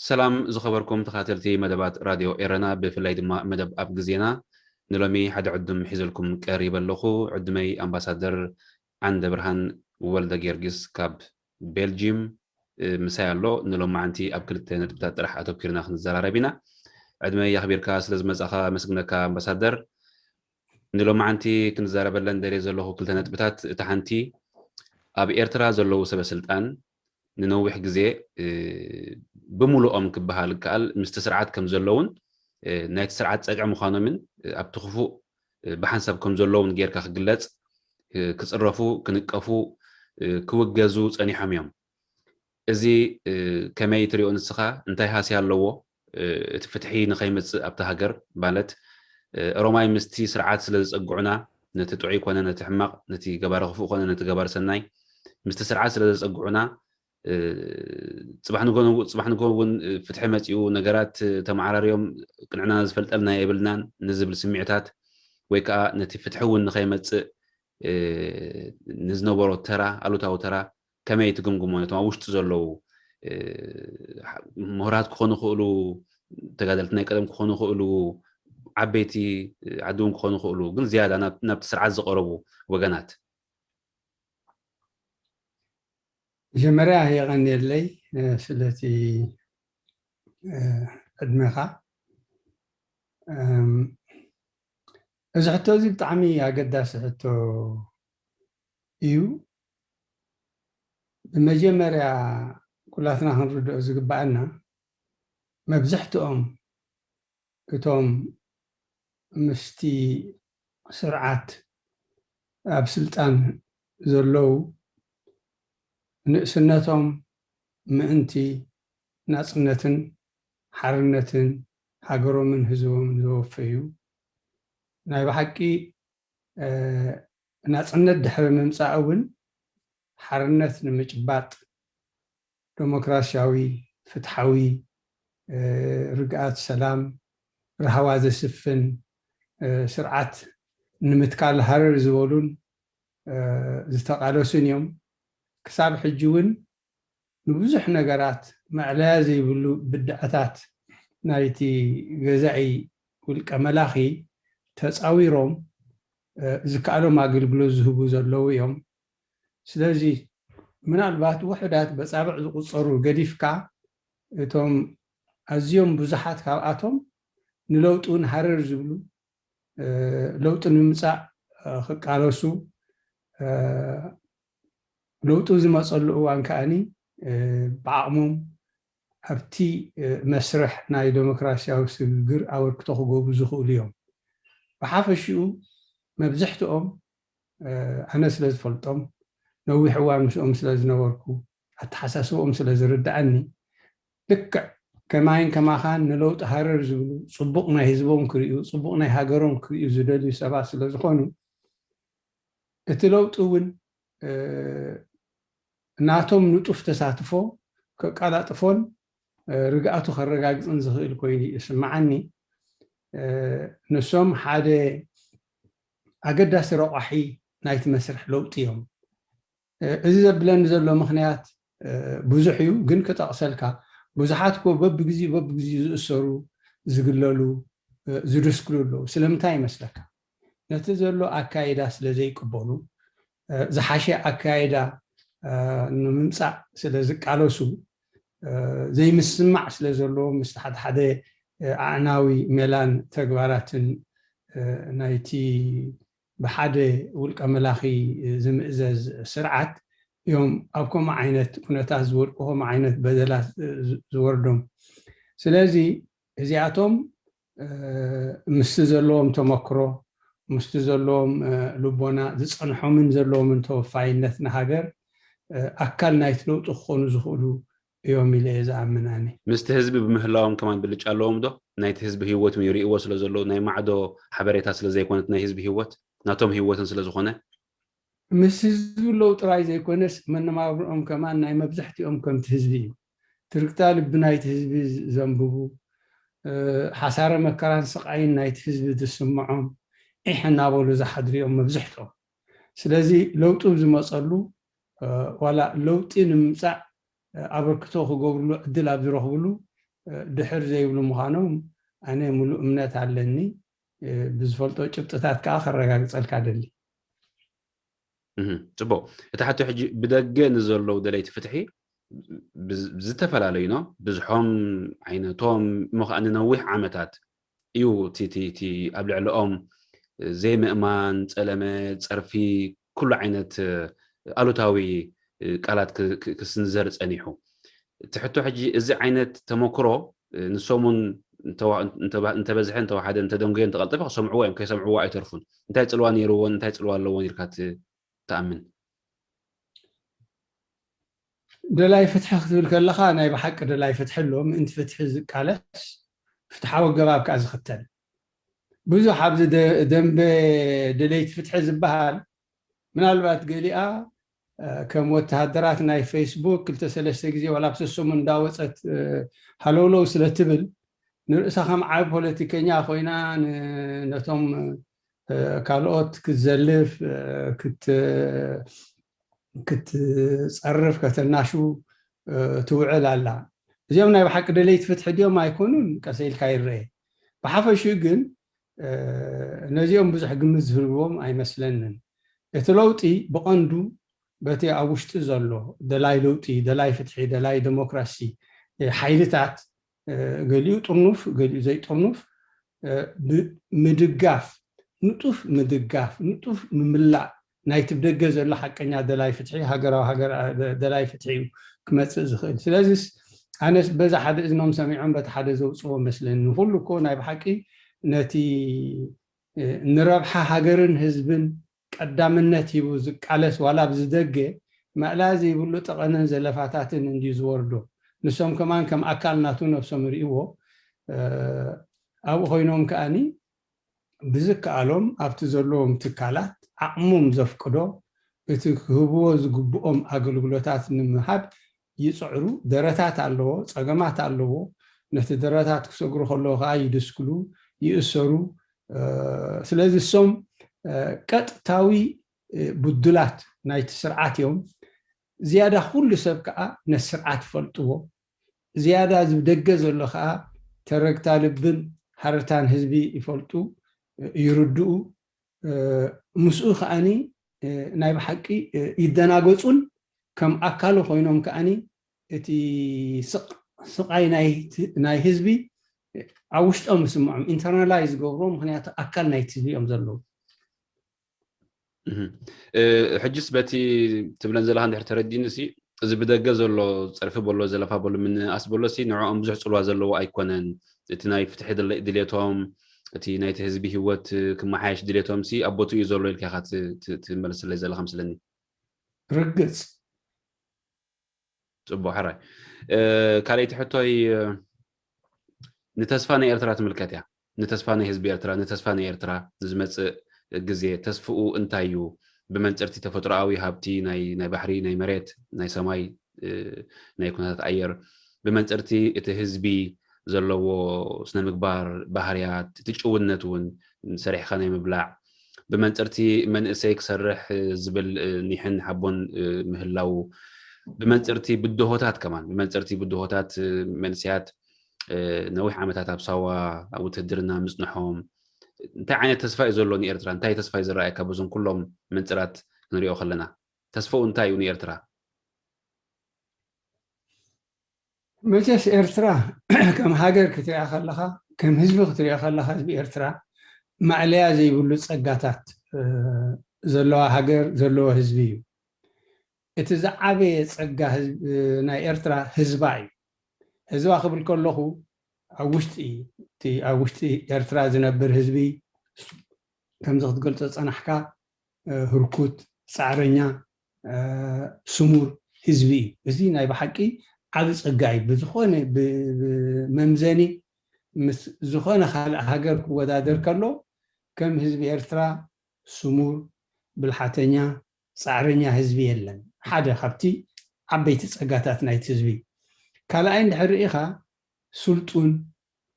ሰላም ዝኸበርኩም ተኸታተልቲ መደባት ራድዮ ኤረና፣ ብፍላይ ድማ መደብ ኣብ ግዜና ንሎሚ ሓደ ዕዱም ሒዘልኩም ቀሪበ ኣለኹ። ዕዱመይ ኣምባሳደር ዓንደ ብርሃን ወልደ ጊዮርጊስ ካብ ቤልጂም፣ እ፣ ምሳይ ኣሎ። ንሎማዓንቲ ኣብ ክልተ ነጥብታት ጥራሕ ኣተኪርና ክንዘራረብ ኢና። ዕድመይ ኣኽቢርካ ስለ ዝመጻኻ ኣመስግነካ ኣምባሳደር። ንሎማዓንቲ ክንዛረበለን ደልየ ዘለኹ ክልተ ነጥብታት፣ እታ ሓንቲ ኣብ ኤርትራ ዘለዉ ሰበ ስልጣን ንነዊሕ ግዜ፣ እ፣ ብምሉኦም ክበሃል ይከኣል ምስቲ ስርዓት ከም ዘለውን፣ እ፣ ናይቲ ስርዓት ጸግዒ ምዃኖምን፣ እ፣ ኣብቲ ክፉእ፣ እ፣ ብሓንሳብ ከም ዘለውን ጌርካ ክግለጽ፣ እ፣ ክጽረፉ፣ ክንቀፉ፣ እ፣ ክውገዙ ጸኒሖም እዮም። እዚ፣ እ፣ ከመይ ትሪኦ ንስኻ? እንታይ ሃስያ ኣለዎ? እ፣ እቲ ፍትሒ ንኸይመጽእ ኣብታ ሃገር ማለት፣ እ፣ ኦሮማይ ምስቲ ስርዓት ስለ ዘጸግዑና፣ ነቲ ጥዑይ ኮነ ነቲ ሕማቕ፣ ነቲ ገባሪ ክፉእ ኮነ ነቲ ገባሪ ሰናይ፣ ምስቲ ስርዓት ስለ ዘጸግዑና፣ እ፣ ጽባሕ ንግሆ፣ ጽባሕ ንግሆ እውን፣ እ፣ ፍትሒ መጺኡ፣ ነገራት፣ እ፣ ተመዓራርዮም፣ ቅንዕና ዝፈልጠልና የብልናን ንዝብል ስምዒታት፣ ወይ ከኣ ነቲ ፍትሒ እውን ንኸይመጽእ፣ እ፣ ንዝነበሮ ተራ፣ ኣሉታዊ ተራ ከመይ ትግምግሞ? ነቶም ኣብ ውሽጢ ዘለዉ፣ እ፣ ምሁራት ክኾኑ ይኽእሉ፣ ተጋደልቲ ናይ ቀደም ክኾኑ ይኽእሉ፣ ዓበይቲ፣ እ፣ ዓዲ እውን ክኾኑ ይኽእሉ፣ ግን ዝያዳ ናብ፣ ናብቲ ስርዓት ዝቐረቡ ወገናት። መጀመርያ የቐንየለይ፣ እ፣ ስለቲ፣ እ፣ ዕድሜኻ። እም፣ እዚ ሕቶ እዚ ብጣዕሚ ኣገዳሲ ሕቶ እዩ። ብመጀመርያ ኩላትና ክንርድኦ ዝግባኣና፣ መብዛሕትኦም እቶም ምስቲ ስርዓት ኣብ ስልጣን ዘለዉ ንእስነቶም ምእንቲ ናጽነትን ሓርነትን ሃገሮምን ህዝቦምን ዘወፈዩ፣ ናይ ብሓቂ፣ እ፣ ናጽነት ድሕሪ ምምጻእ እውን ሓርነት ንምጭባጥ፣ ደሞክራስያዊ፣ ፍትሓዊ፣ እ፣ ርግኣት፣ ሰላም፣ ራህዋ ዘስፍን፣ እ፣ ስርዓት ንምትካል ሃረር ዝበሉን፣ እ፣ ዝተቓለሱን እዮም። ክሳብ ሕጂ እውን ንብዙሕ ነገራት መዕለያ ዘይብሉ ብድዐታት ናይቲ ገዛኢ ውልቀ መላኺ ተጻዊሮም፣ እ፣ ዝከኣሎም ኣገልግሎት ዝህቡ ዘለዉ እዮም። ስለዚ ምናልባት ውሑዳት በጻብዕ ዝቑጸሩ ገዲፍካ፣ እቶም ኣዝዮም ብዙሓት ካብኣቶም ንለውጢ እውን ሃረር ዝብሉ፣ እ፣ ለውጢ ንምምጻእ፣ እ፣ ክቃለሱ፣ እ፣ ለውጢ ዝመጸሉ እዋን ከኣኒ፣ እ፣ ብዓቕሞም ኣብቲ፣ እ፣ መስርሕ ናይ ደሞክራስያዊ ስግግር ኣበርክቶ ክገብሩ ዝኽእሉ እዮም። ብሓፈሽኡ መብዝሕትኦም፣ እ፣ ኣነ ስለ ዝፈልጦም፣ ነዊሕ እዋን ምስኦም ስለ ዝነበርኩ፣ ኣተሓሳስብኦም ስለ ዝርድኣኒ፣ ልክዕ ከማይን ከማኻን ንለውጢ ሃረር ዝብሉ፣ ጽቡቕ ናይ ህዝቦም ክርእዩ፣ ጽቡቕ ናይ ሃገሮም ክርእዩ ዝደልዩ ሰባት ስለ ዝኾኑ፣ እቲ ለውጢ እውን፣ እ፣ ናቶም ንጡፍ ተሳትፎ ከቀላጥፎን፣ እ፣ ርግኣቱ ከረጋግጽን ዝኽእል ኮይኑ ይስምዓኒ። እ፣ ንሶም ሓደ ኣገዳሲ ረቋሒ ናይቲ መስርሕ ለውጢ እዮም። እ፣ እዚ ዘብለኒ ዘሎ ምኽንያት፣ እ፣ ብዙሕ እዩ፣ ግን ክጠቕሰልካ፣ ብዙሓት እኮ በብግዜኡ፣ በብግዜኡ ዝእሰሩ፣ ዝግለሉ፣ እ፣ ዝድስክሉ ኣለዉ። ስለምንታይ ይመስለካ? ነቲ ዘሎ ኣካይዳ ስለ ዘይቅበሉ፣ እ፣ ዝሓሸ ኣካይዳ፣ እ፣ ንምምጻእ ስለ ዝቃለሱ፣ እ፣ ዘይምስማዕ ስለ ዘለዎ፣ ምስ ሓደ ሓደ፣ እ፣ ኣዕናዊ ሜላን ተግባራትን፣ እ፣ ናይቲ ብሓደ ውልቀ መላኺ ዝምእዘዝ ስርዓት እዮም ኣብ ከምኡ ዓይነት ኩነታት ዝወድቁ፣ ከምኡ ዓይነት በደላት ዝ-፣ ዝወርዶም። ስለዚ እዚኣቶም፣ እ፣ ምስቲ ዘለዎም ተመክሮ፣ ምስቲ ዘለዎም፣ እ፣ ልቦና፣ ዝጸንሖምን ዘለዎምን ተወፋይነት ንሃገር፣ እ፣ ኣካል ናይቲ ለውጢ ክኾኑ ዝኽእሉ እዮም ኢለ እየ ዝኣምን ኣነ። ምስቲ ህዝቢ ብምህላዎም ከማን ብልጫ ኣለዎም ዶ? ናይቲ ህዝቢ ህይወት እውን ይርእይዎ ስለ ዘለዉ፣ ናይ ማዕዶ ሓበሬታ ስለ ዘይኮነት ናይ ህዝቢ ህይወት፣ ናቶም ህይወትን ስለ ዝኾነ። ምስ ህዝቢ ኣለዉ ጥራይ ዘይኮነስ፣ መነባብሮኦም ከማን ናይ መብዛሕትኦም ከምቲ ህዝቢ እዩ። ትርግታ ልቢ ናይቲ ህዝቢ ዘንብቡ፣ እ፣ ሓሳረ መከራን ስቓይን ናይቲ ህዝቢ ዝስምዖም ዒሕ እናበሉ ዝሓድሩ እዮም መብዛሕትኦም። ስለዚ ለውጢ ኣብ ዝመጸሉ፣ እ፣ ዋላ ለውጢ ንምምጻእ፣ እ፣ ኣበርክቶ ክገብርሉ ዕድል ኣብ ዝረኽብሉ፣ ድሕር ዘይብሉ ምዃኖም ኣነ ሙሉእ እምነት ኣለኒ። ብዝፈልጦ ጭብጥታት ከዓ ከረጋግፀልካ ደሊ። ጽቡቅ። እቲ ሕቶ ሕጂ ብደገ ንዘለዉ ደለይቲ ፍትሒ ዝተፈላለዩ ኖ፣ ብዝሖም፣ ዓይነቶም፣ እሞ ከዓ ንነዊሕ ዓመታት እዩ እቲ ኣብ ልዕሊኦም ዘይምእማን፣ ፀለመ፣ ፀርፊ፣ ኩሉ ዓይነት ኣሉታዊ ቃላት ክስንዘር ፀኒሑ። እቲ ሕቶ ሕጂ እዚ ዓይነት ተመክሮ ንሶም እውን እንተበዝሐ፣ እንተወሓደ፣ እንተደንጎዮ፣ እንተቐልጠፈ ክሰምዕዎ እዮም፣ ከይሰምዕዎ ኣይተርፉን። እንታይ ፅልዋ ነይርዎን እንታይ ፅልዋ ኣለዎን ኢልካ ትኣምን? ደላይ ፍትሒ ክትብል ከለኻ ናይ ብሓቂ ደላይ ፍትሒ ኣሎ፣ ምእንቲ ፍትሒ ዝቃለስ፣ ፍትሓዊ ኣገባብ ከዓ ዝኽተል። ብዙሕ ኣብዚ ደንበ ደለይቲ ፍትሒ ዝበሃል ምናልባት ገሊኣ ከም ወተሃደራት ናይ ፌስቡክ ክልተ ሰለስተ ግዜ ዋላ ኣብ ሰሰሙ እንዳወፀት ሃለውለው ስለ ትብል ንርእሳ ከም ዓብ ፖለቲከኛ ኮይና ነቶም ካልኦት ክትዘልፍ ክትፀርፍ ከተናሹ ትውዕል ኣላ። እዚኦም ናይ ብሓቂ ደለይቲ ፍትሒ ድዮም ኣይኮኑን ቀሰ ኢልካ ይረአ። ብሓፈሽኡ ግን ነዚኦም ብዙሕ ግምት ዝህብዎም ኣይመስለንን። እቲ ለውጢ ብቐንዱ በቲ ኣብ ውሽጢ ዘሎ ደላይ ለውጢ፣ ደላይ ፍትሒ፣ ደላይ ዴሞክራሲ ሓይልታት፣ ገሊኡ ጥርኑፍ ገሊኡ ዘይጥርኑፍ፣ ምድጋፍ፣ ንጡፍ ምድጋፍ፣ ንጡፍ ምምላእ ናይቲ ብደገ ዘሎ ሓቀኛ ደላይ ፍትሒ፣ ሃገራዊ ደላይ ፍትሒ እዩ ክመፅእ ዝኽእል። ስለዚስ ኣነስ በዛ ሓደ እዝኖም ሰሚዖም በቲ ሓደ ዘውፅዎ መስለኒ። ንኩሉ እኮ ናይ ብሓቂ ነቲ ንረብሓ ሃገርን ህዝብን ቀዳምነት ሂቡ ዝቃለስ ዋላ ኣብዚ ደገ ማእላ ዘይብሉ ጠቐነን ዘለፋታትን እንድዩ ዝወርዶ። ንሶም ከማን ከም ኣካል ናቱ ነብሶም ይርእይዎ። ኣብኡ ኮይኖም ከኣኒ ብዝከኣሎም ኣብቲ ዘለዎም ትካላት ዓቕሞም ዘፍቅዶ እቲ ክህብዎ ዝግብኦም ኣገልግሎታት ንምሃብ ይፅዕሩ። ደረታት ኣለዎ፣ ፀገማት ኣለዎ። ነቲ ደረታት ክሰግሩ ከለዉ ከዓ ይድስክሉ፣ ይእሰሩ። ስለዚ እሶም ቀጥታዊ ብዱላት ናይቲ ስርዓት እዮም። ዝያዳ ኩሉ ሰብ ከዓ ነቲ ስርዓት ይፈልጥዎ። ዝያዳ እዚ ብደገ ዘሎ ከዓ ተረግታ ልብን ሃረርታን ህዝቢ ይፈልጡ፣ ይርድኡ። ምስኡ ከዓኒ ናይ ብሓቂ ይደናገፁን ከም ኣካሉ ኮይኖም ከዓኒ እቲ ስቕ- ስቓይ ናይ ናይ ህዝቢ ኣብ ውሽጦም ይስምዖም፣ ኢንተርናላይዝ ዝገብርዎ፣ ምክንያቱ ኣካል ናይቲ ህዝቢ እዮም ዘለዉ። ሕጅስ በቲ ትብለን ዘለካ እንድሕር ተረዲኒ ሲ እዚ ብደገ ዘሎ ፀርፊ በሎ ዘለፋ በሎ ምንእኣስ በሎ ሲ ንዕኦም ብዙሕ ፅልዋ ዘለዎ ኣይኮነን። እቲ ናይ ፍትሒ ድሌቶም፣ እቲ ናይቲ ህዝቢ ሂወት ክመሓየሽ ድሌቶም ሲ ኣብ ቦትኡ እዩ ዘሎ ኢልካ ኢካ ትመልስለይ ዘለካ ምስለኒ። ርግፅ። ፅቡቅ ሕራይ። ካልኣይቲ ሕቶይ ንተስፋ ናይ ኤርትራ ትምልከት እያ። ንተስፋ ናይ ህዝቢ ኤርትራ፣ ንተስፋ ናይ ኤርትራ ንዝመፅእ ግዜ ተስፍኡ እንታይ እዩ? ብመንፅርቲ ተፈጥሮኣዊ ሃብቲ ናይ ባሕሪ፣ ናይ መሬት፣ ናይ ሰማይ፣ ናይ ኩነታት ኣየር፣ ብመንፅርቲ እቲ ህዝቢ ዘለዎ ስነ ምግባር፣ ባህርያት፣ እቲ ጭውነት እውን ሰሪሕካ ናይ ምብላዕ፣ ብመንፅርቲ መንእሰይ ክሰርሕ ዝብል ኒሕን ሓቦን ምህላው፣ ብመንፅርቲ ብድሆታት ከማን ብመንፅርቲ ብድሆታት መንእሰያት ነዊሕ ዓመታት ኣብ ሳዋ ኣብ ውትህድርና ምፅንሖም እንታይ ዓይነት ተስፋ እዩ ዘሎ ንኤርትራ? እንታይ ተስፋ እዩ ዝረኣየካ በዞም ኩሎም መንፅራት ክንሪኦ ከለና? ተስፋኡ እንታይ እዩ ንኤርትራ? መቸስ ኤርትራ ከም ሃገር ክትሪኣ ከለካ፣ ከም ህዝቢ ክትሪኦ ከለካ፣ ህዝቢ ኤርትራ ማእለያ ዘይብሉ ጸጋታት ዘለዋ ሃገር፣ ዘለዎ ህዝቢ እዩ። እቲ ዝዓበየ ጸጋ ናይ ኤርትራ ህዝባ እዩ። ህዝባ ክብል ከለኹ ኣብ ውሽጢ እቲ ኣብ ውሽጢ ኤርትራ ዝነብር ህዝቢ ከምዚ ክትገልጾ ዝጸናሕካ ህርኩት፣ ጻዕረኛ፣ ስሙር ህዝቢ እዩ። እዚ ናይ ብሓቂ ዓቢ ጸጋ እዩ። ብዝኾነ መምዘኒ ምስ ዝኾነ ካልእ ሃገር ክወዳደር ከሎ ከም ህዝቢ ኤርትራ ስሙር፣ ብልሓተኛ፣ ጻዕረኛ ህዝቢ የለን። ሓደ ካብቲ ዓበይቲ ጸጋታት ናይቲ ህዝቢ። ካልኣይ እንድሕር ርኢኻ ስልጡን፣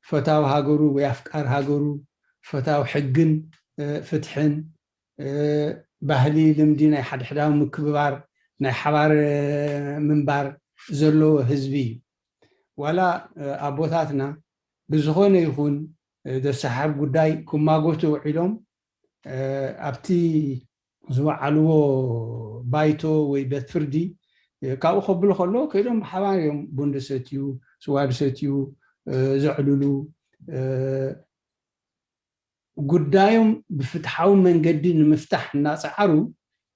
ፈታዊ ሃገሩ ወይ ኣፍቃሪ ሃገሩ፣ ፈታዊ ሕግን ፍትሕን፣ ባህሊ ልምዲ ናይ ሓድሕዳዊ ምክብባር፣ ናይ ሓባር ምንባር ዘለዎ ህዝቢ እዩ። ዋላ ኣቦታትና ብዝኾነ ይኹን ዘሰሓብ ጉዳይ ክማጎቱ ውዒሎም ኣብቲ ዝወዓልዎ ባይቶ ወይ ቤት ፍርዲ ካብኡ ከብሉ ከሎ ከይዶም ብሓባር እዮም ቡን ዝሰትዩ፣ ስዋ ዝሰትዩ፣ ዘዕልሉ። ጉዳዮም ብፍትሓዊ መንገዲ ንምፍታሕ እናፀዓሩ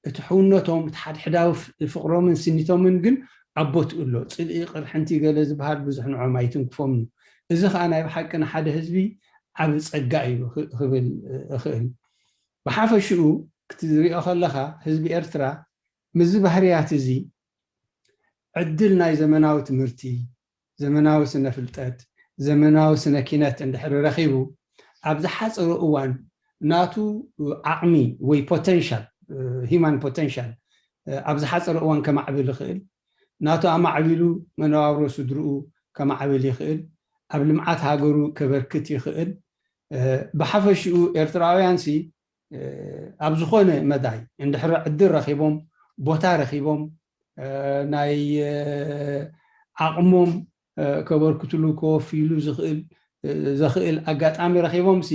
እቲ ሕውነቶም እቲ ሓድሕዳዊ ፍቅሮምን ስኒቶምን ግን ኣቦትኡ ኣሎ። ፅልኢ ቅርሕንቲ ገለ ዝበሃል ብዙሕ ንዖም ኣይትንክፎምን እዩ። እዚ ከዓ ናይ ብሓቂ ንሓደ ህዝቢ ዓብ ፀጋ እዩ ክብል እኽእል። ብሓፈሽኡ ክትሪኦ ከለካ ህዝቢ ኤርትራ ምስዚ ባህርያት እዚ ዕድል ናይ ዘመናዊ ትምህርቲ፣ ዘመናዊ ስነ ፍልጠት፣ ዘመናዊ ስነ ኪነት እንድሕር ረኺቡ ኣብ ዝሓፀረ እዋን ናቱ ዓቕሚ ወይ ፖተንሻል፣ ሂማን ፖተንሻል ኣብ ዝሓፀረ እዋን ከማዕብል ይኽእል፣ ናቱ ኣማዕቢሉ መነባብሮ ስድርኡ ከማዕብል ይኽእል፣ ኣብ ልምዓት ሃገሩ ከበርክት ይኽእል። ብሓፈሽኡ ኤርትራውያን ሲ ኣብ ዝኾነ መዳይ እንድሕር ዕድል ረኺቦም፣ ቦታ ረኺቦም፣ ናይ ዓቕሞም ከበርክትሉ ከወፍይሉ ዝኽእል ዘኽእል ኣጋጣሚ ረኺቦም ሲ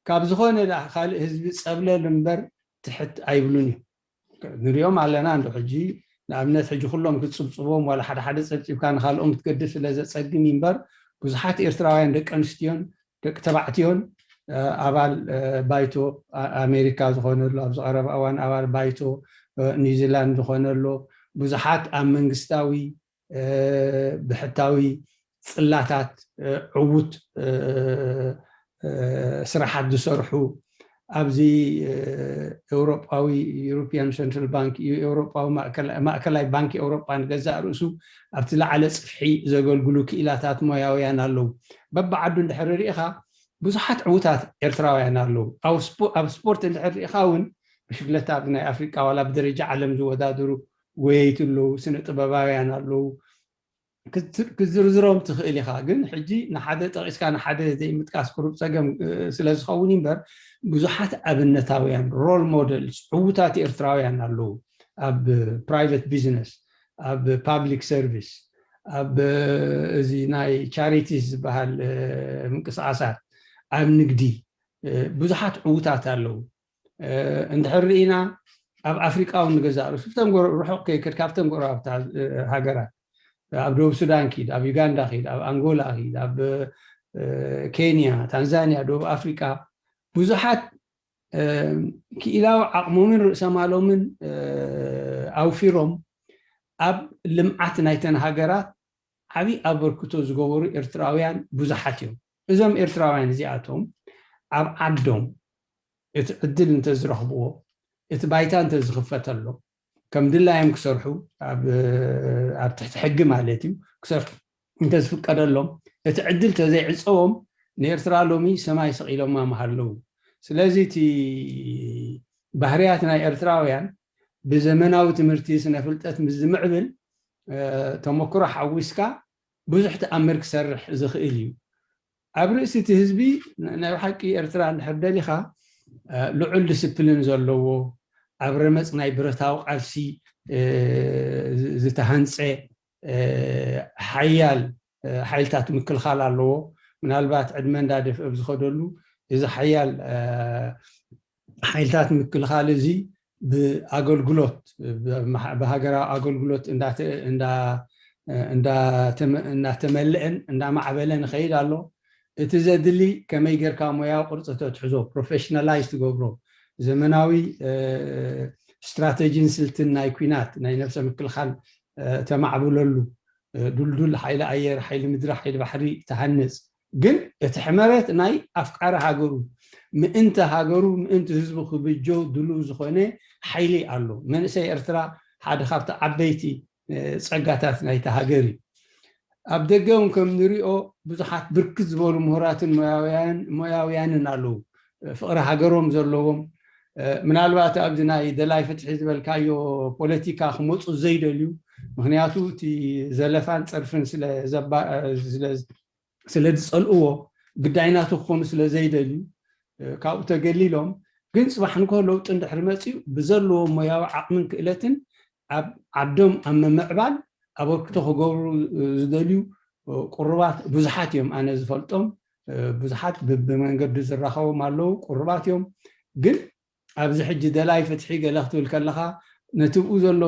ካብ ዝኾነ ካልእ ህዝቢ ፀብለል እምበር ትሕት ኣይብሉን እዩ። ንሪኦም ኣለና እንዶ ሕጂ ንኣብነት ሕጂ ኩሎም ክትፅብፅቦም ዋላ ሓደ ሓደ ፀብፂብካ ንካልኦም ክትገድፍ ስለ ዘፀግም እምበር ብዙሓት ኤርትራውያን ደቂ ኣንስትዮን ደቂ ተባዕትዮን ኣባል ባይቶ ኣሜሪካ ዝኾነሉ ኣብዚ ቀረባ እዋን ኣባል ባይቶ ኒውዚላንድ ዝኾነሎ ብዙሓት ኣብ መንግስታዊ ብሕታዊ ፅላታት ዕዉት ስራሓት ዝሰርሑ ኣብዚ ኤውሮጳዊ ዩሮፒያን ሰንትራል ባንክ እዩ ኤውሮጳዊ ማእከላይ ባንክ ኤውሮጳ ንገዛእ ርእሱ ኣብቲ ላዕለ ፅፍሒ ዘገልግሉ ክኢላታት ሞያውያን ኣለዉ። በብዓዱ እንድሕር ርኢኻ ብዙሓት ዕዉታት ኤርትራውያን ኣለዉ። ኣብ ስፖርት እንድሕር ርኢኻ እውን ብሽግለታ ናይ ኣፍሪቃ ዋላ ብደረጃ ዓለም ዝወዳደሩ ጎየይቲ ኣለዉ፣ ስነ ጥበባውያን ኣለዉ። ክዝርዝሮም ትኽእል ኢኻ፣ ግን ሕጂ ንሓደ ጠቒስካ ንሓደ ዘይምጥቃስ ቅሩብ ፀገም ስለ ዝኸውን እምበር ብዙሓት ኣብነታውያን ሮል ሞደልስ ዕዉታት ኤርትራውያን ኣለዉ። ኣብ ፕራይቨት ቢዝነስ፣ ኣብ ፓብሊክ ሰርቪስ፣ ኣብ እዚ ናይ ቻሪቲስ ዝበሃል ምንቅስቃሳት፣ ኣብ ንግዲ ብዙሓት ዕዉታት ኣለዉ። እንድሕር ርኢና ኣብ ኣፍሪቃ እውን ንገዛእ ርእሱ ብተን ርሑቕ ከይከድ ካብተን ጎረባብቲ ሃገራት ኣብ ደቡብ ሱዳን ኪድ፣ ኣብ ዩጋንዳ ኪድ፣ ኣብ ኣንጎላ ኪድ፣ ኣብ ኬንያ፣ ታንዛንያ፣ ደቡብ ኣፍሪቃ ብዙሓት ክኢላዊ ዓቕሞምን ርእሰማሎምን ኣውፊሮም ኣብ ልምዓት ናይተን ሃገራት ዓብዪ ኣበርክቶ ዝገበሩ ኤርትራውያን ብዙሓት እዮም። እዞም ኤርትራውያን እዚኣቶም ኣብ ዓዶም እቲ ዕድል እንተዝረኽብዎ፣ እቲ ባይታ እንተዝኽፈተሎም፣ ከም ድላዮም ክሰርሑ ኣብ ትሕቲ ሕጊ ማለት እዩ ክሰርሑ እንተዝፍቀደሎም፣ እቲ ዕድል ተዘይዕፀዎም ንኤርትራ ሎሚ ሰማይ ሰቒሎማ ምሃለዉ። ስለዚ እቲ ባህርያት ናይ ኤርትራውያን ብዘመናዊ ትምህርቲ ስነ ፍልጠት ምስ ዝምዕብል ተመክሮ ሓዊስካ ብዙሕ ተኣምር ክሰርሕ ዝኽእል እዩ። ኣብ ርእሲ እቲ ህዝቢ ናይ ብሓቂ ኤርትራ እንድሕር ደሊኻ ልዑል ዲስፕሊን ዘለዎ ኣብ ረመፅ ናይ ብረታዊ ቃልሲ ዝተሃንፀ ሓያል ሓይልታት ምክልኻል ኣለዎ። ምናልባት ዕድመ እንዳደፍአ ብዝኸደሉ እዚ ሓያል ሓይልታት ምክልኻል እዚ ብኣገልግሎት ብሃገራዊ ኣገልግሎት እንዳተመልአን እንዳማዕበለን ይኸይድ ኣሎ። እቲ ዘድሊ ከመይ ጌርካ ሞያዊ ቅርፂ ተትሕዞ፣ ፕሮፌሽናላይዝ ትገብሮ፣ ዘመናዊ ስትራተጂን ስልትን ናይ ኲናት ናይ ነብሰ ምክልኻል ተማዕብለሉ፣ ድልዱል ሓይሊ ኣየር፣ ሓይሊ ምድሪ፣ ሓይሊ ባሕሪ ትሃንፅ። ግን እቲ ሕመረት ናይ ኣፍቃሪ ሃገሩ ምእንቲ ሃገሩ ምእንቲ ህዝቡ ክብጀው ድሉው ዝኾነ ሓይሊ ኣሎ። መንእሰይ ኤርትራ ሓደ ካብቲ ዓበይቲ ፀጋታት ናይቲ ሃገር እዩ። ኣብ ደገ እውን ከም ንሪኦ ብዙሓት ብርክት ዝበሉ ምሁራትን ሞያውያንን ኣለዉ። ፍቕሪ ሃገሮም ዘለዎም ምናልባት ኣብዚ ናይ ደላይ ፍትሒ ዝበልካዮ ፖለቲካ ክመፁ ዘይደልዩ፣ ምክንያቱ እቲ ዘለፋን ፀርፍን ስለ ዝፀልእዎ ግዳይ ናቱ ክኾኑ ስለ ዘይደልዩ ካብኡ ተገሊሎም፣ ግን ፅባሕ ንግሆ ለውጢ እንድሕር መፅዩ ብዘለዎም ሞያዊ ዓቕምን ክእለትን ኣብ ዓዶም ኣብ ምምዕባል ኣበርክቶ ክገብሩ ዝደልዩ ቁሩባት ብዙሓት እዮም ኣነ ዝፈልጦም። ብዙሓት ብመንገዱ ዝራኸቦም ኣለዉ፣ ቁሩባት እዮም። ግን ኣብዚ ሕጂ ደላይ ፍትሒ ገለ ክትብል ከለኻ ነቲ ብኡ ዘሎ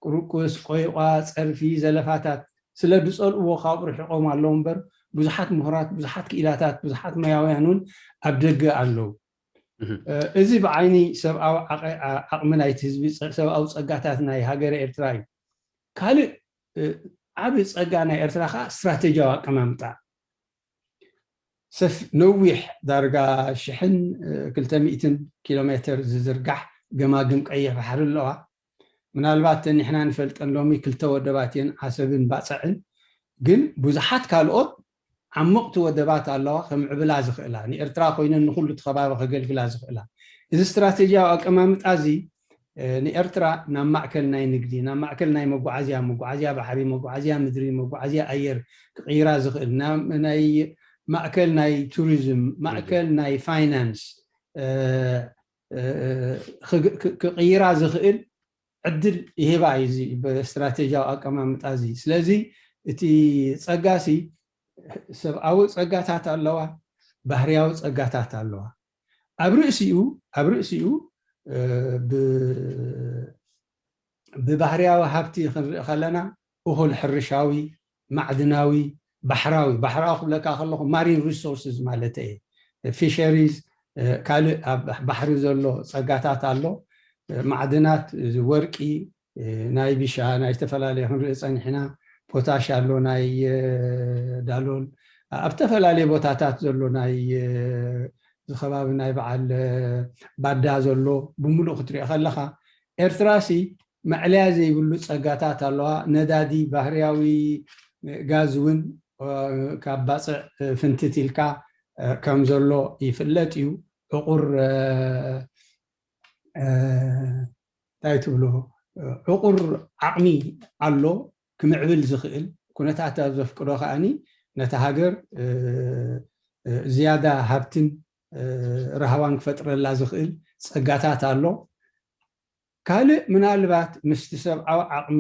ቁርቁስ፣ ቆይቋ፣ ፀርፊ፣ ዘለፋታት ስለ ዝፀልእዎ ካብኡ ርሒቖም ኣለዉ እምበር ብዙሓት ምሁራት፣ ብዙሓት ክኢላታት፣ ብዙሓት ሞያውያን እውን ኣብ ደገ ኣለዉ። እዚ ብዓይኒ ሰብኣዊ ዓቕሚ ናይቲ ህዝቢ፣ ሰብኣዊ ፀጋታት ናይ ሃገረ ኤርትራ እዩ። ካልእ ዓቢ ጸጋ ናይ ኤርትራ ከኣ ስትራቴጂያዊ ኣቀማምጣ። ሰፍ ነዊሕ ዳርጋ ሽሕን ክልተ ሚእትን ኪሎ ሜተር ዝዝርጋሕ ገማግም ቀይሕ ባሕሪ ኣለዋ። ምናልባት እተን ንሕና ንፈልጠን ሎሚ ክልተ ወደባት እየን፣ ዓሰብን ባጽዕን። ግን ብዙሓት ካልኦት ዓሙቕቲ ወደባት ኣለዋ፣ ከምዕብላ ዝኽእላ፣ ንኤርትራ ኮይነን ንኹሉ እቲ ከባቢ ከገልግላ ዝኽእላ። እዚ ስትራቴጂያዊ ኣቀማምጣ እዚ ንኤርትራ ናብ ማእከል ናይ ንግዲ፣ ናብ ማእከል ናይ መጓዓዝያ፣ መጓዓዝያ ባሕሪ፣ መጓዓዝያ ምድሪ፣ መጓዓዝያ ኣየር ክቕይራ ዝኽእል፣ ናይ ማእከል ናይ ቱሪዝም፣ ማእከል ናይ ፋይናንስ ክቕይራ ዝኽእል ዕድል ይህባ እዩ እዚ ብስትራቴጂያዊ ኣቀማምጣ እዚ። ስለዚ እቲ ጸጋ ሲ ሰብኣዊ ጸጋታት ኣለዋ፣ ባህርያዊ ጸጋታት ኣለዋ። ኣብ ርእሲኡ ኣብ ርእሲኡ ብባህርያዊ ሃብቲ ክንርኢ ከለና እኹል ሕርሻዊ፣ ማዕድናዊ፣ ባሕራዊ፣ ባሕራዊ ክብለካ ከለኹ ማሪን ሪሶርስስ ማለት እየ። ፊሸሪዝ፣ ካልእ ኣብ ባሕሪ ዘሎ ጸጋታት ኣሎ። ማዕድናት፣ ወርቂ፣ ናይ ቢሻ፣ ናይ ዝተፈላለየ ክንርኢ ጸኒሕና፣ ፖታሽ ኣሎ፣ ናይ ዳሎል፣ ኣብ ዝተፈላለየ ቦታታት ዘሎ ናይ ዝኸባቢ ናይ በዓል ባዳ ዘሎ ብምሉእ ክትሪኦ ከለኻ ኤርትራሲ መዕለያ ዘይብሉ ጸጋታት ኣለዋ። ነዳዲ፣ ባህርያዊ ጋዝ እውን ካብ ባጽዕ ፍንትት ኢልካ ከም ዘሎ ይፍለጥ እዩ። ዕቑር እንታይ ትብሎ ዕቑር ዓቕሚ ኣሎ ክምዕብል ዝኽእል ኩነታት ኣብ ዘፍቅዶ ከኣኒ ነታ ሃገር ዝያዳ ሃብትን ራህዋን ክፈጥረላ ዝኽእል ጸጋታት ኣሎ። ካልእ ምናልባት ምስቲ ሰብኣዊ ዓቕሚ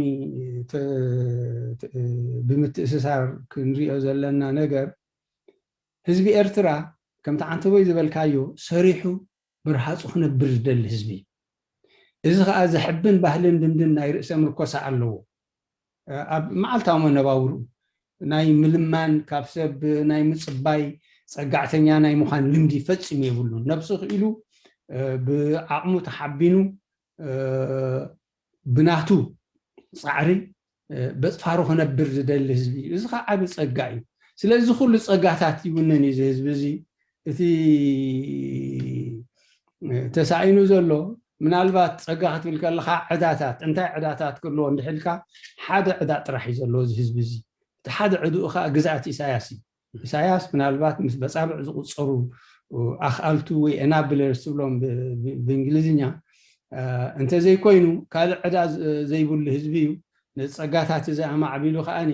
ብምትእስሳር ክንሪኦ ዘለና ነገር ህዝቢ ኤርትራ ከምቲ ዓንተቦይ ዝበልካዮ ሰሪሑ ብርሃፁ ክነብር ዝደሊ ህዝቢ እዩ። እዚ ከዓ ዘሕብን ባህልን ልምድን ናይ ርእሰ ምርኮሳ ኣለዎ። ኣብ መዓልታዊ መነባብርኡ ናይ ምልማን ካብ ሰብ ናይ ምፅባይ ፀጋዕተኛ ናይ ምዃን ልምዲ ፈፂሙ የብሉን። ነብሱ ክኢሉ ብዓቕሙ ተሓቢኑ ብናቱ ፃዕሪ በፅፋሩ ክነብር ዝደሊ ህዝቢ እዩ። እዚ ከዓ ዓቢ ፀጋ እዩ። ስለዚ ኩሉ ፀጋታት ይውንን እዩ እዚ ህዝቢ እዚ። እቲ ተሳኢኑ ዘሎ ምናልባት ፀጋ ክትብል ከለካ ዕዳታት፣ እንታይ ዕዳታት ክህልዎ እንድሕልካ ሓደ ዕዳ ጥራሕ እዩ ዘለዎ እዚ ህዝቢ እዚ። እቲ ሓደ ዕድኡ ከዓ ግዝኣት ኢሳያስ እዩ። ኢሳያስ ምናልባት ምስ በፃብዕ ዝቁፀሩ ኣኽኣልቱ ወይ enablers ትብሎም ብእንግሊዝኛ እንተዘይኮይኑ ካልእ ዕዳ ዘይብሉ ህዝቢ እዩ። ነዚ ፀጋታት እዚ ኣማዕቢሉ ከዓኒ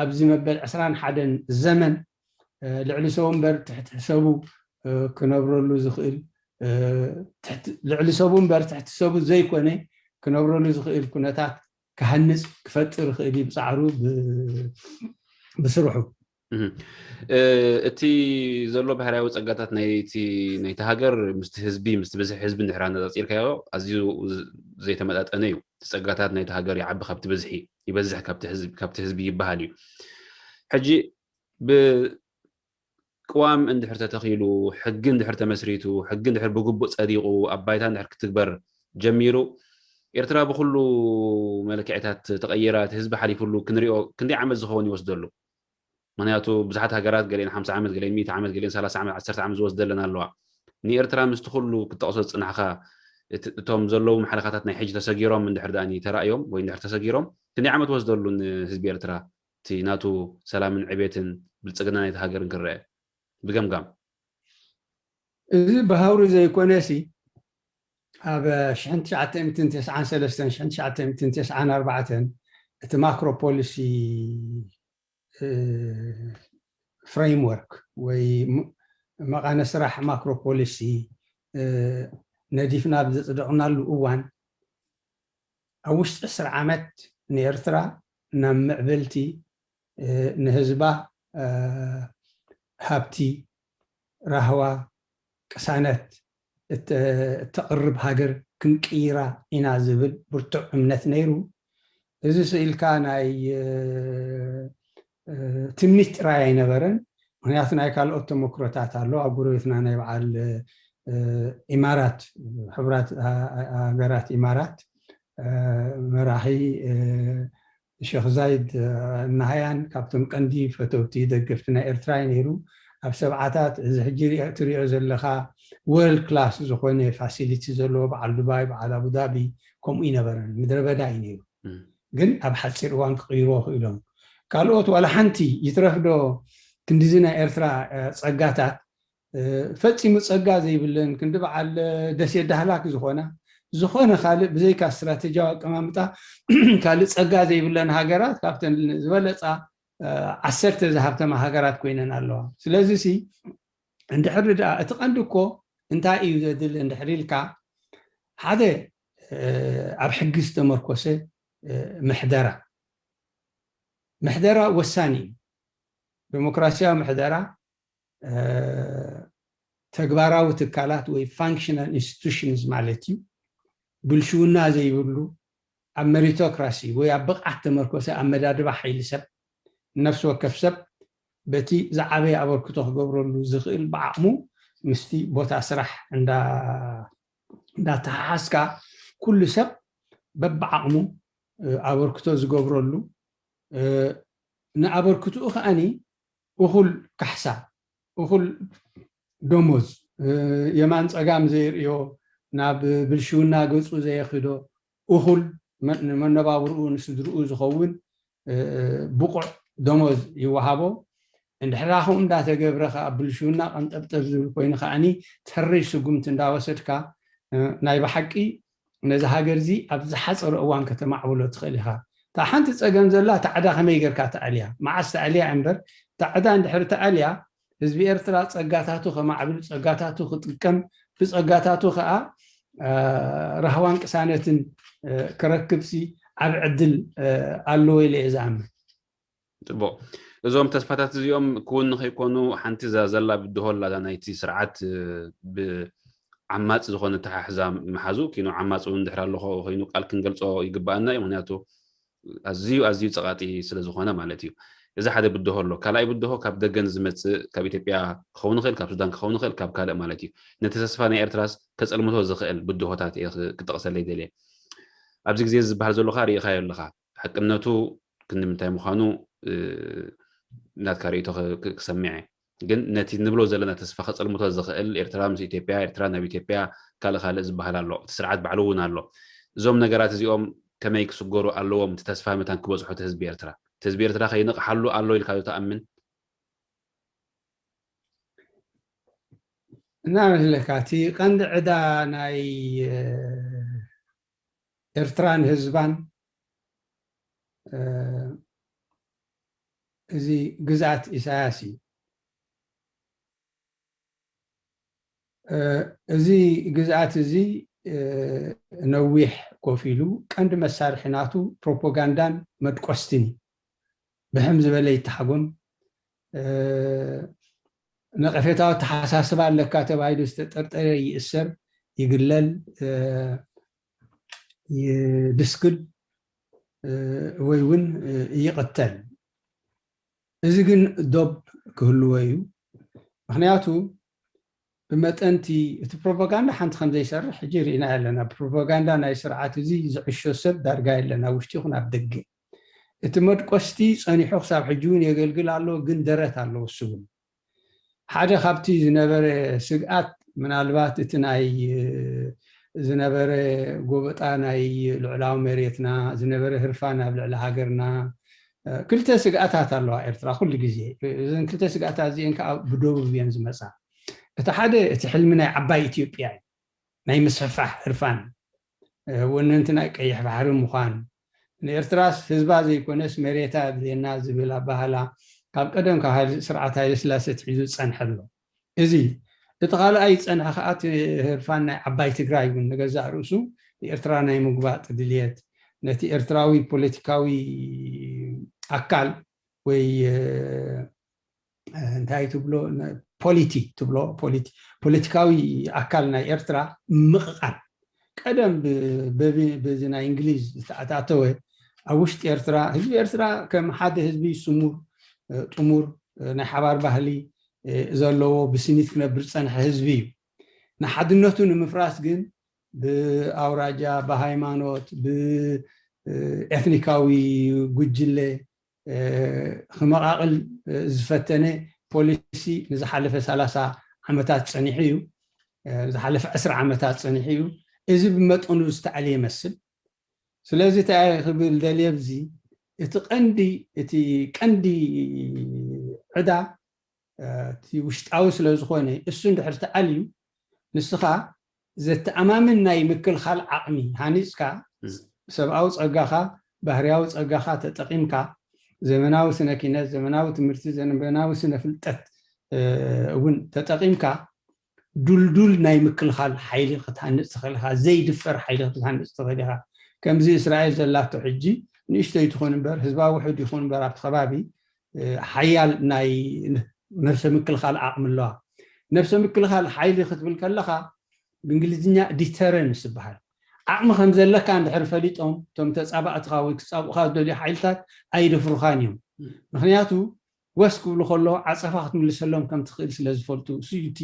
ኣብዚ መበል ዕስራን ሓደን ዘመን ልዕሊ ሰቡ እምበር ትሕቲ ሰቡ ክነብረሉ ዝኽእል፣ ልዕሊ ሰቡ እምበር ትሕቲ ሰቡ ዘይኮነ ክነብረሉ ዝኽእል ኩነታት ክሃንፅ ክፈጥር ይኽእል እዩ ብፃዕሩ ብስርሑ። እቲ ዘሎ ባህርያዊ ፀጋታት ናይቲ ሃገር ምስቲ ህዝቢ ምስቲ ብዝሒ ህዝቢ እንድሕር ኣነፃፂርካዮ ኣዝዩ ዘይተመጣጠነ እዩ። እቲ ፀጋታት ናይቲ ሃገር ይዓቢ ካብቲ ብዝሒ፣ ይበዝሕ ካብቲ ህዝቢ ይበሃል እዩ። ሕጂ ብቅዋም እንድሕር ተተኺሉ፣ ሕጊ እንድሕር ተመስሪቱ፣ ሕጊ እንድሕር ብግቡእ ፀዲቑ ኣብ ባይታ እንድሕር ክትግበር ጀሚሩ፣ ኤርትራ ብኩሉ መለክዒታት ተቐይራ እቲ ህዝቢ ሓሊፉሉ ክንሪኦ ክንደይ ዓመት ዝኸውን ይወስደሉ? ምክንያቱ ብዙሓት ሃገራት ገሊአን ሓምሳ ዓመት፣ ገሊአን ሚእቲ ዓመት፣ ገሊአን ሰላሳ ዓመት፣ ዓሰርተ ዓመት ዝወስደለን ኣለዋ። ንኤርትራ ምስቲ ኩሉ ክትጠቕሶ ዝፅናሕካ እቶም ዘለዉ መሓለኻታት ናይ ሕጂ ተሰጊሮም እንድሕር ደኣ ተራእዮም ወይ እንድሕር ተሰጊሮም ክንደይ ዓመት ወስደሉ ንህዝቢ ኤርትራ እቲ ናቱ ሰላምን ዕቤትን ብልፅግና ናይቲ ሃገርን ክረአ ብገምጋም? እዚ ብሃውሪ ዘይኮነ ሲ ኣብ ሽሕን ትሽዓተ ሚእትን ተስዓን ሰለስተን ሽሕን ትሽዓተ ሚእትን ተስዓን ኣርባዕተን እቲ ማክሮ ፖሊሲ ፍሬምወርክ ወይ መቓነ ስራሕ ማክሮ ፖሊሲ ነዲፍና ኣብ ዘፅደቕናሉ እዋን ኣብ ውሽጢ ዕስራ ዓመት ንኤርትራ ናብ ምዕብልቲ ንህዝባ ሃብቲ፣ ራህዋ፣ ቅሳነት እተቕርብ ሃገር ክንቅይራ ኢና ዝብል ብርቱዕ እምነት ነይሩ። እዚ ስኢልካ ናይ ትምኒት ጥራይ ኣይነበረን። ምክንያቱ ናይ ካልኦት ተመክሮታት ኣሎ። ኣብ ጎረቤትና ናይ በዓል ኢማራት፣ ሕቡራት ሃገራት ኢማራት መራሒ ሸክ ዛይድ ናህያን ካብቶም ቀንዲ ፈተውቲ ደገፍቲ ናይ ኤርትራ እዩ ነይሩ። ኣብ ሰብዓታት እዚ ሕጂ ትሪኦ ዘለካ ወርልድ ክላስ ዝኾነ ፋሲሊቲ ዘለዎ በዓል ዱባይ፣ በዓል ኣቡዳቢ ከምኡ ይነበረን፣ ምድረ በዳ እዩ ነይሩ። ግን ኣብ ሓፂር እዋን ክቕይርዎ ክኢሎም። ካልኦት ዋላ ሓንቲ ይትረፍዶ ክንዲዚ ናይ ኤርትራ ፀጋታት ፈፂሙ ፀጋ ዘይብለን ክንዲ በዓል ደሴት ዳህላክ ዝኾና ዝኾነ ካልእ ብዘይካ ስትራቴጂያዊ ኣቀማምጣ ካልእ ፀጋ ዘይብለን ሃገራት ካብተን ዝበለፃ ዓሰርተ ዝሃብተማ ሃገራት ኮይነን ኣለዋ። ስለዚ ሲ እንድሕሪ ደኣ እቲ ቀንዲ እኮ እንታይ እዩ ዘድሊ እንድሕሪ ኢልካ ሓደ ኣብ ሕጊ ዝተመርኮሰ ምሕደራ ምሕደራ ወሳኒ እዩ። ዴሞክራሲያዊ ምሕደራ ተግባራዊ ትካላት ወይ ፋንክሽናል ኢንስቲቱሽንስ ማለት እዩ። ብልሽውና ዘይብሉ ኣብ መሪቶክራሲ ወይ ኣብ ብቕዓት ተመርኮሰ ኣመዳድባ ሓይሊ ሰብ ነፍሲ ወከፍ ሰብ በቲ ዝዓበየ ኣበርክቶ ክገብረሉ ዝኽእል ብዓቕሙ ምስቲ ቦታ ስራሕ እንዳተሓሓዝካ ኩሉ ሰብ በብዓቕሙ ኣበርክቶ ዝገብረሉ ንኣበርክትኡ ከዓኒ እኹል ካሕሳ፣ እኹል ደሞዝ፣ የማን ጸጋም ዘይርእዮ፣ ናብ ብልሽውና ገጹ ዘየኽዶ፣ እኹል ንመነባብርኡ ንስድርኡ ዝኸውን ብቑዕ ደሞዝ ይወሃቦ። እንድሕራ ከምኡ እንዳተገብረ ከዓ ብልሽውና ቀንጠብጠብ ዝብል ኮይኑ ከዓኒ ተረይ ስጉምቲ እንዳወሰድካ ናይ ብሓቂ ነዚ ሃገር እዚ ኣብ ዝሓፀረ እዋን ከተማዕብሎ ትኽእል ኢኻ። እታ ሓንቲ ፀገም ዘላ እታ ዕዳ ከመይ ጌርካ ተኣልያ፣ መዓስ ተኣልያ እምበር፣ እታ ዕዳ እንድሕር ተኣልያ ህዝቢ ኤርትራ ፀጋታቱ ከማዕብል፣ ፀጋታቱ ክጥቀም፣ ብፀጋታቱ ከዓ ራህዋን ቅሳነትን ክረክብሲ ዓብ ዕድል ኣለዎ ኢለ እየ ዝኣምን። ፅቡቕ። እዞም ተስፋታት እዚኦም ክውን ንኸይኮኑ ሓንቲ እዛ ዘላ ብድሆ ኣላ፣ እዛ ናይቲ ስርዓት ብዓማፅ ዝኾነ ኣተሓሕዛ ምሓዙ ኪኖ ዓማፅ እውን ድሕር ኣሎ ኮይኑ ቃል ክንገልፆ ይግባኣና እዩ። ምክንያቱ ኣዝዩ ኣዝዩ ፀቓጢ ስለ ዝኾነ ማለት እዩ። እዚ ሓደ ብድሆ ኣሎ። ካልኣይ ብድሆ ካብ ደገን ዝመፅእ ካብ ኢትዮጵያ ክኸውን ይኽእል፣ ካብ ሱዳን ክኸውን ይኽእል፣ ካብ ካልእ ማለት እዩ። ነቲ ተስፋ ናይ ኤርትራስ ከፀልምቶ ዝኽእል ብድሆታት እየ ክጠቕሰለይ ደልየ። ኣብዚ ግዜ ዝበሃል ዘሎ ከዓ ርኢኻዮ ኣለኻ። ሓቅነቱ ክንዲ ምንታይ ምዃኑ ናትካ ርእይቶ ክሰምዐ ግን ነቲ ንብሎ ዘለና ተስፋ ከፀልምቶ ዝኽእል ኤርትራ ምስ ኢትዮጵያ፣ ኤርትራ ናብ ኢትዮጵያ፣ ካልእ ካልእ ዝበሃል ኣሎ። እቲ ስርዓት ባዕሉ እውን ኣሎ። እዞም ነገራት እዚኦም ከመይ ክስገሩ ኣለዎም? እቲ ተስፋ መታን ክበፅሖ እቲ ህዝቢ ኤርትራ፣ እቲ ህዝቢ ኤርትራ ከይነቕሓሉ ኣሎ ኢልካ ዶ ትኣምን? እና መስለካ እቲ ቀንዲ ዕዳ ናይ ኤርትራን ህዝባን እዚ ግዝኣት ኢሳያስ እዩ። እዚ ግዝኣት እዚ ነዊሕ ኮፍ ኢሉ ቀንዲ መሳርሒ ናቱ ፕሮፓጋንዳን መድቆስትን እዩ። ብሕም ዝበለ ይተሓጎም፣ ነቐፌታዊ ኣተሓሳስባ ኣለካ ተባሂሉ ዝተጠርጠረ ይእሰር፣ ይግለል፣ ይድስክል ወይ እውን ይቕተል። እዚ ግን ዶብ ክህልዎ እዩ። ምክንያቱ ብመጠንቲ እቲ ፕሮፓጋንዳ ሓንቲ ከም ዘይሰርሕ ሕጂ ርኢና ኣለና። ፕሮፓጋንዳ ናይ ስርዓት እዚ ዝዕሾ ሰብ ዳርጋ የለን፣ ኣብ ውሽጢ ይኹን ኣብ ደገ። እቲ መድቆስቲ ጸኒሑ ክሳብ ሕጂ እውን የገልግል ኣሎ፣ ግን ደረት ኣለዎ እሱ እውን። ሓደ ካብቲ ዝነበረ ስግኣት ምናልባት እቲ ናይ ዝነበረ ጎበጣ ናይ ልዑላዊ መሬትና ዝነበረ ህርፋን ኣብ ልዕሊ ሃገርና ክልተ ስግኣታት ኣለዋ ኤርትራ ኩሉ ግዜ። እዘን ክልተ ስግኣታት እዚአን ከዓ ብደቡብ እየን ዝመፃ። እቲ ሓደ እቲ ሕልሚ ናይ ዓባይ ኢትዮጵያ እዩ፣ ናይ ምስፍፋሕ ህርፋን ወነንቲ ናይ ቀይሕ ባሕሪ ምዃን፣ ንኤርትራስ ህዝባ ዘይኮነስ መሬታ የድልየና ዝብል ኣባህላ ካብ ቀደም ካብ ስርዓት ሃይለስላሴ ኣትሒዙ ዝፀንሐ ኣሎ። እዚ እቲ ካልኣይ ዝፀንሐ ከዓ እቲ ህርፋን ናይ ዓባይ ትግራይ እውን ንገዛእ ርእሱ ንኤርትራ ናይ ምግባጥ ድልየት ነቲ ኤርትራዊ ፖለቲካዊ ኣካል ወይ እንታይ ትብሎ፣ ፖሊቲ ትብሎ፣ ፖሊቲካዊ ኣካል ናይ ኤርትራ ምቕቓል፣ ቀደም በዚ ናይ እንግሊዝ ዝተኣታተወ፣ ኣብ ውሽጢ ኤርትራ፣ ህዝቢ ኤርትራ ከም ሓደ ህዝቢ ስሙር፣ ጥሙር፣ ናይ ሓባር ባህሊ ዘለዎ፣ ብስኒት ክነብር ዝጸንሐ ህዝቢ እዩ። ንሓድነቱ ንምፍራስ ግን ብኣውራጃ፣ ብሃይማኖት፣ ብኤትኒካዊ ጉጅለ ክመቓቕል ዝፈተነ ፖሊሲ ንዝሓለፈ ሰላሳ ዓመታት ጸኒሑ እዩ። ዝሓለፈ ዕስራ ዓመታት ጸኒሑ እዩ። እዚ ብመጠኑ ዝተኣለ ይመስል። ስለዚ እንታይ ክብል ደልየ፣ ኣብዚ እቲ ቀንዲ፣ እቲ ቀንዲ ዕዳ እቲ ውሽጣዊ ስለ ዝኾነ፣ እሱ እንድሕር ተኣልዩ፣ ንስኻ ዘተኣማምን ናይ ምክልኻል ዓቕሚ ሃኒፅካ፣ ሰብኣዊ ፀጋኻ፣ ባህርያዊ ፀጋኻ ተጠቒምካ፣ ዘመናዊ ስነ ኪነት፣ ዘመናዊ ትምህርቲ፣ ዘመናዊ ስነ ፍልጠት እውን ተጠቒምካ፣ ዱልዱል ናይ ምክልኻል ሓይሊ ክትሃንፅ ትኽእል ኢኻ። ዘይድፈር ሓይሊ ክትሃንፅ ትኽእል ኢኻ። ከምዚ እስራኤል ዘላቶ ሕጂ፣ ንእሽተይ ትኹን እምበር፣ ህዝባዊ ውሕድ ይኹን እምበር፣ ኣብቲ ከባቢ ሓያል ናይ ነፍሰ ምክልኻል ዓቕሚ ኣለዋ። ነፍሰ ምክልኻል ሓይሊ ክትብል ከለኻ፣ ብእንግሊዝኛ ዲተረንስ ይበሃል። ዓቕሚ ከም ዘለካ እንድሕር ፈሊጦም፣ እቶም ተጻባእትኻ ወይ ክጻብኡኻ ዝደልዩ ሓይልታት ኣይደፍሩኻን እዮም። ምኽንያቱ፣ ወስ ክብሉ ከለዉ ዓጸፋ ክትምልሰሎም ከም ትኽእል ስለ ዝፈልጡ። እሱ እዩ እቲ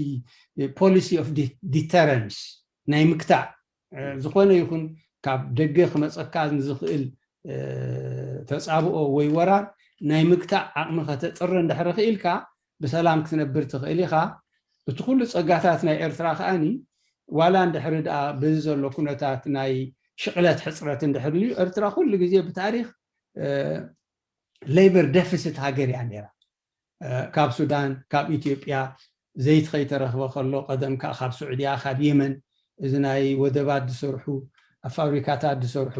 ፖሊሲ ኦፍ ዲተረንስ፣ ናይ ምግታእ። ዝኾነ ይኹን ካብ ደገ ክመጸካ ንዝኽእል ተጻብኦ ወይ ወራር ናይ ምግታእ ዓቕሚ ከተጥሪ እንድሕር ክኢልካ፣ ብሰላም ክትነብር ትኽእል ኢኻ። እቲ ኩሉ ጸጋታት ናይ ኤርትራ ከኣኒ፣ ዋላ እንድሕሪ ደኣ በዚ ዘሎ ኩነታት ናይ ሽቕለት ሕጽረት እንድሕር ልዩ፣ ኤርትራ ኩሉ ግዜ ብታሪኽ ሌበር ደፊሲት ሃገር እያ ነይራ። ካብ ሱዳን፣ ካብ ኢትዮጵያ፣ ዘይቲ ከይተረኽበ ከሎ፣ ቀደም ከዓ ካብ ስዑድያ፣ ካብ የመን፣ እዚ ናይ ወደባት ዝሰርሑ፣ ኣብ ፋብሪካታት ዝሰርሑ፣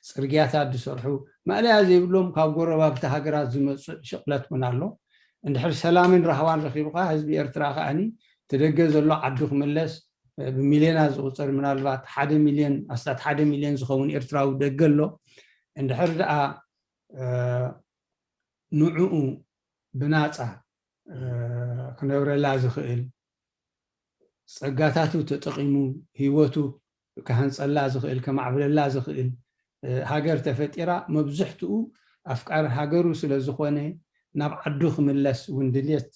ጽርግያታት ዝሰርሑ፣ ማእለያ ዘይብሎም ካብ ጎረባብቲ ሃገራት ዝመጽእ ሽቕለት እውን ኣሎ። እንድሕር ሰላምን ራህዋን ረኺብካ፣ ህዝቢ ኤርትራ ከኣኒ፣ ትደገ ዘሎ ዓዱ ክምለስ፣ ብሚልዮናት ዝቑጸር፣ ምናልባት ሓደ ሚልዮን፣ ኣስታት ሓደ ሚልዮን ዝኸውን ኤርትራዊ ደገ ኣሎ። እንድሕር ደኣ ንዕኡ ብናጻ ክነብረላ ዝኽእል፣ ጸጋታቱ ተጠቒሙ ህይወቱ ክሃንጸላ ዝኽእል፣ ከማዕብለላ ዝኽእል ሃገር ተፈጢራ፣ መብዝሕትኡ ኣፍቃሪ ሃገሩ ስለ ዝኾነ፣ ናብ ዓዱ ክምለስ እውን ድልየት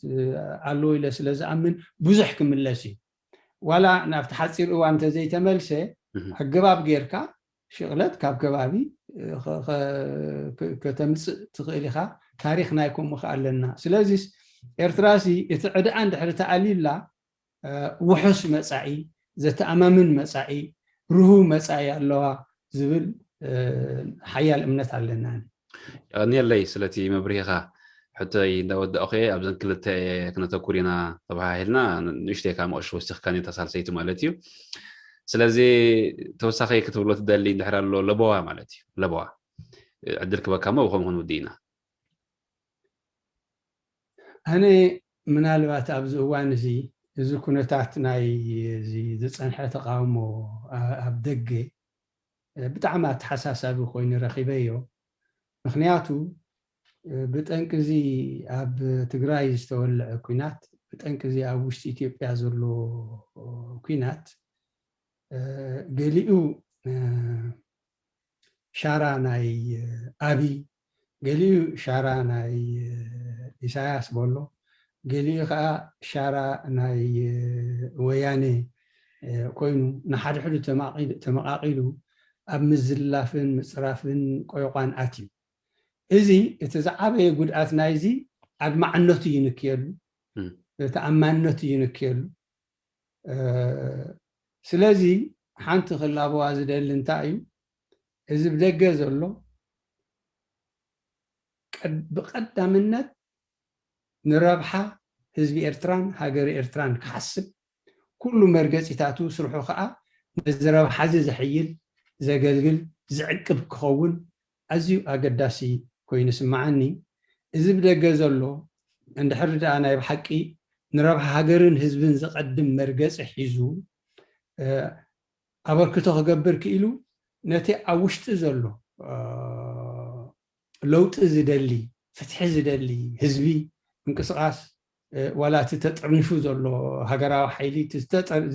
ኣለዎ ኢለ ስለ ዝኣምን፣ ብዙሕ ክምለስ እዩ። ዋላ ናብቲ ሓጺር እዋን እንተዘይተመልሰ፣ ኣገባብ ጌርካ ሽቕለት ካብ ከባቢ ከተምጽእ ትኽእል ኢኻ። ታሪኽ ናይ ከምኡ ከ ኣለና። ስለዚስ ኤርትራሲ እቲ ዕዳኣ እንድሕር ተኣልዩላ፣ ውሑስ መጻኢ፣ ዘተኣማምን መጻኢ፣ ርሁው መጻኢ ኣለዋ ዝብል ሓያል እምነት ኣለና። የቐንየለይ ስለቲ መብርሂኻ። ሕቶይ እንዳወዳእኹ እየ፣ ኣብዘን ክልተ ክነተኩር ኢና ተባሃሂልና፣ ንእሽተይ ካብ መቐሽ ወሲኽካኒ፣ እታ ሳልሰይቲ ማለት እዩ። ስለዚ ተወሳኺ ክትብሎ ትደሊ እንድሕር ኣሎ፣ ለበዋ ማለት እዩ። ለበዋ ዕድል ክበካ እሞ ብኸምኡ ክንውድእ ኢና። ኣነ ምናልባት ኣብዚ እዋን እዚ፣ እዚ ኩነታት ናይ እዚ ዝጸንሐ ተቃውሞ ኣብ ደገ ብጣዕሚ ኣተሓሳሳቢ ኮይኑ ረኺበዮ። ምኽንያቱ ብጠንቂ እዚ ኣብ ትግራይ ዝተወልዐ ኲናት፣ ብጠንቂ እዚ ኣብ ውሽጢ ኢትዮጵያ ዘሎ ኲናት፣ ገሊኡ ሻራ ናይ ኣብይ፣ ገሊኡ ሻራ ናይ ኢሳያስ በሎ፣ ገሊኡ ከዓ ሻራ ናይ ወያነ ኮይኑ፣ ንሓድሕዱ ተመቓቒሉ ኣብ ምዝላፍን ምፅራፍን ቆይቋን ኣትዩ። እዚ እቲ ዝዓበየ ጉድኣት ናይዚ ኣድማዕነቱ ይንክየሉ፣ ተኣማንነቱ ይንክየሉ። ስለዚ ሓንቲ ክላበዋ ዝደሊ እንታይ እዩ፣ እዚ ብደገ ዘሎ ብቀዳምነት ንረብሓ ህዝቢ ኤርትራን ሃገረ ኤርትራን ክሓስብ፣ ኩሉ መርገጺታቱ፣ ስርሑ ከዓ ነዚ ረብሓ እዚ ዘሕይል፣ ዘገልግል፣ ዝዕቅብ ክኸውን ኣዝዩ ኣገዳሲ ኮይኑ ይስምዓኒ። እዚ ብደገ ዘሎ እንድሕር ደኣ ናይ ብሓቂ ንረብሓ ሃገርን ህዝብን ዘቐድም መርገጺ ሒዙ ኣበርክቶ ክገብር ክኢሉ፣ ነቲ ኣብ ውሽጢ ዘሎ ለውጢ ዝደሊ፣ ፍትሒ ዝደሊ ህዝቢ ምንቅስቃስ ዋላ እቲ ተጠርኒፉ ዘሎ ሃገራዊ ሓይሊ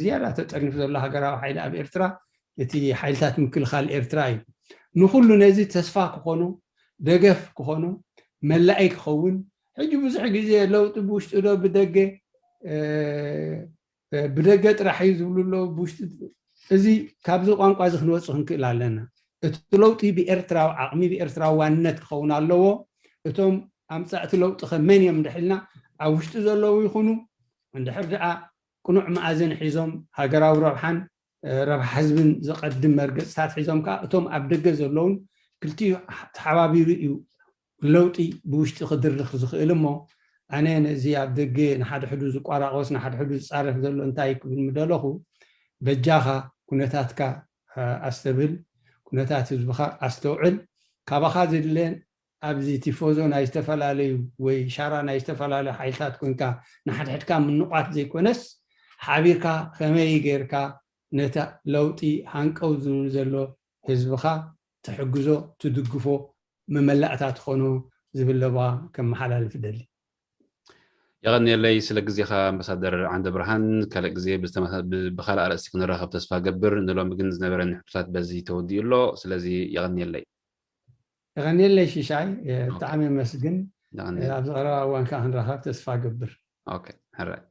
ዝያዳ ተጠርኒፉ ዘሎ ሃገራዊ ሓይሊ ኣብ ኤርትራ እቲ ሓይልታት ምክልኻል ኤርትራ እዩ። ንኩሉ ነዚ ተስፋ ክኾኖ ደገፍ ክኾኖ መላኢ ክኸውን ሕጂ ብዙሕ ግዜ ለውጢ ብውሽጢ ዶ ብደገ ብደገ ጥራሕ እዩ ዝብሉ ኣለዉ። ብውሽጢ እዚ ካብዚ ቋንቋ እዚ ክንወፅእ ክንክእል ኣለና። እቲ ለውጢ ብኤርትራዊ ዓቕሚ ብኤርትራዊ ዋንነት ክኸውን ኣለዎ። እቶም ኣምፃእቲ ለውጢ ከ መን እዮም እንድሕልና ኣብ ውሽጢ ዘለዉ ይኹኑ እንድሕር ደኣ ቅኑዕ መኣዝን ሒዞም ሃገራዊ ረብሓን ረብሓ ህዝብን ዘቐድም መርገፅታት ሒዞም ከዓ እቶም ኣብ ደገ ዘለውን ክልቲኡ ተሓባቢሩ እዩ ለውጢ ብውሽጢ ክድርኽ ዝኽእል እሞ ኣነ ነዚ ኣብ ደገ ንሓድሕዱ ዝቋራቆስ ንሓድሕዱ ዝፃረፍ ዘሎ እንታይ ክብል ምደለኹ በጃኻ ኩነታትካ ኣስተብህል ኩነታት ህዝብኻ ኣስተውዕል ካባኻ ዝድለ ኣብዚ ቲፎዞ ናይ ዝተፈላለዩ ወይ ሻራ ናይ ዝተፈላለዩ ሓይልታት ኮንካ ንሓድሕድካ ምንቋት ዘይኮነስ ሓቢርካ ከመይ ገይርካ ነታ ለውጢ ሃንቀው ዝብል ዘሎ ህዝብኻ ትሕግዞ ትድግፎ መመላእታ ትኾኖ ዝብል ለባ ከመሓላልፍ ደሊ። የቐንየለይ ስለ ግዜኻ ኣምባሳደር ዓንደ ብርሃን። ካልእ ግዜ ብካልእ ኣርእስቲ ክንራኸብ ተስፋ ገብር። ንሎሚ ግን ዝነበረኒ ሕቶታት በዚ ተወዲኡ ኣሎ። ስለዚ የቐንየለይ። የቐንየለይ ሽሻይ፣ ብጣዕሚ የመስግን። ኣብዚ ቀረባ እዋን ከዓ ክንራኸብ ተስፋ ገብር። ሕራይ።